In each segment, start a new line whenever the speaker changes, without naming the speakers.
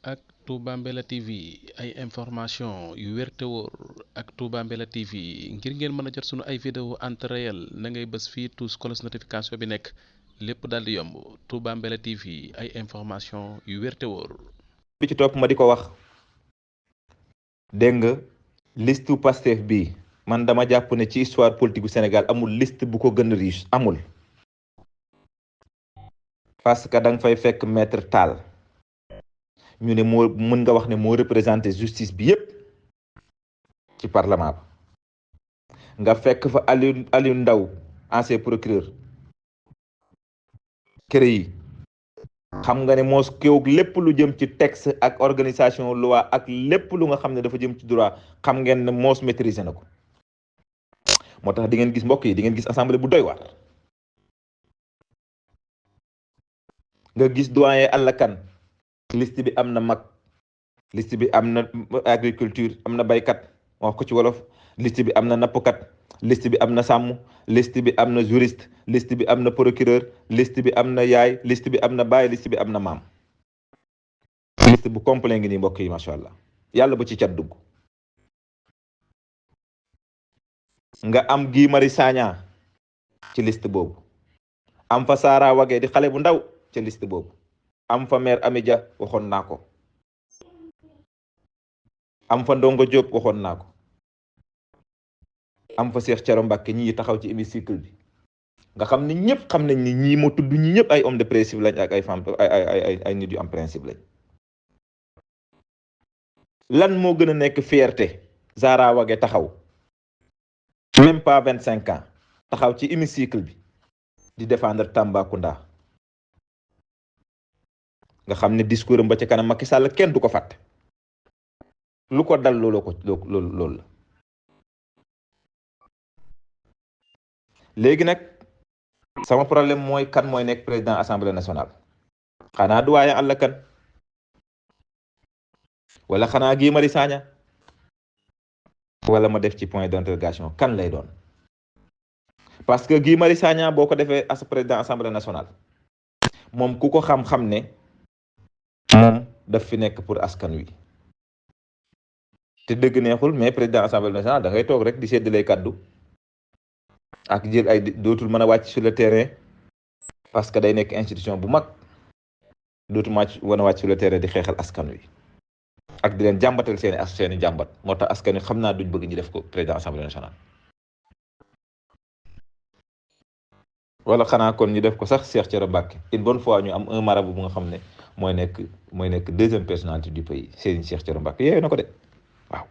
ak Touba Mbella TV ay information yu wér te wóor ak Touba Mbella TV ngir ngeen mën a jot sunu ay vidéo en temps réel na ngay bës fii tous cloche notification bi nekk lépp daal di yomb Touba Mbella TV ay information yu wér te wóor.
bi ci topp ma di ko wax dégg nga liste Pastef bi man dama jàpp ne ci histoire politique bu Sénégal amul liste bu ko gën a riche amul parce que da nga fay fekk maître Tall ñu ne moo mën nga wax ne moo représenté justice bi yépp ci parlement ba nga fekk fa Aliou Ndao ancien procureur kër yi xam nga ne moos kéwug lépp lu jëm ci texte ak organisation loi ak lépp lu nga xam ne dafa jëm ci droit xam ngeen ne moos maîtriser na ko moo tax di ngeen gis mbokk yi di ngeen gis assemblée bu doy waar nga gis doyen Alla Kane liste bi am na mag liste bi am na agriculture am na baykat wax ko ci wolof liste bi am na nappkat liste bi am na sàmm liste bi am na juriste liste bi am na procureur liste bi am na yaay liste bi am na baay liste bi am na maam liste bu complet ngi nii mbokk yi macha allah yàlla bu ci cat dugg nga am Guy Marius Sagna ci liste boobu am fa Sara Wagué di xale bu ndaw ci liste boobu am fa maire Amy Dia waxoon naa ko am fa Ndongo Diop waxoon naa ko am fa Cheikh Thioro Mbacké ñi taxaw ci hémicycle bi nga xam ne ñëpp xam nañ ni ñii ma tudd ñi ñëpp ay homme de principe lañ ak ay femme ay nit yu am principe lañ lan moo gën a nekk fierté Sara Wagué taxaw même pas 25 ans taxaw ci hémicycle bi di défendre Tambacounda nga xam ne discours am ba ci kanam Macky Sall kenn du ko fàtte lu ko dal loolu la léegi nag sama problème mooy kan mooy nekk président assemblée nationale xanaa doyen Alla Kane wala xanaa Guy Marius Sagna wala ma def ci point d'interrogation kan lay doon parce que Guy Marius Sagna boo ko defee as président assemblée nationale moom ku ko xam-xam ne moom daf fi nekk pour askan wi te dëgg neexul mais président assemblée nationale da ngay toog rek di séddale kàddu ak jël ay dootul mën a wàcc sur le terrain parce que day nekk institution bu mag dootul mën a wàcc sur le terrain di xeexal askan wi ak di leen jàmbatal seeni jàmbat moo tax askan wi xam naa duñ bëgg ñu def ko président assemblée nationale wala xanaa kon ñu def ko sax Cheikh Thioro Mbacké une bonne fois ñu am un marabout bu nga xam ne mooy nekk deuxième personnalité du pays Serigne Cheikh Thioro Mbacké yooyu na ko de waaw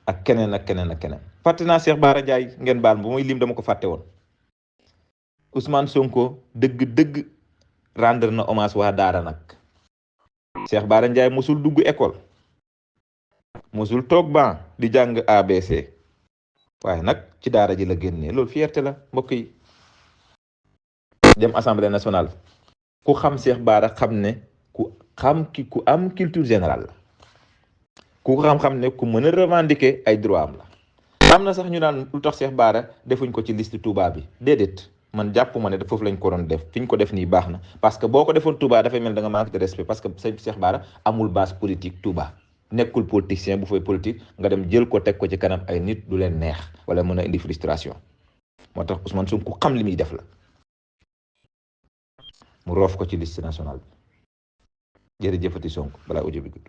ak keneen ak keneen ak keneen fàtte naa Cheikh Bara Ndiaye ngeen baal bu muy lim dama ko fàtte woon Ousmane Sonko dëgg rendre na hommage waa daara nag Cheikh Bara Ndiaye mosul dugg école mosul toog ban di jàng ABC waaye nag ci daara ji la génnee loolu fierté la mbokk yi dem assemblée nationale ku xam Cheikh Bara xam ne ku am culture générale la ku xam-xam ne ku mën a revendiquer ay droit am la am na sax ñu naan lu tax Cheikh Bara defuñ ko ci liste Touba bi déedéet man jàpp ma ne foofu lañ ko doon def fi ñu ko def nii baax na parce que boo ko defoon Touba dafay mel da nga manque de respect parce que Cheikh Bara amul base politique Touba nekkul politicien bu fay politique nga dem jël ko teg ko ci kanam ay nit du leen neex wala mën a indi frustration moo tax Ousmane Sonko ku xam li muy def la mu roof ko ci liste nationale bi jërëjëfati Sonko balaa audio bi gudd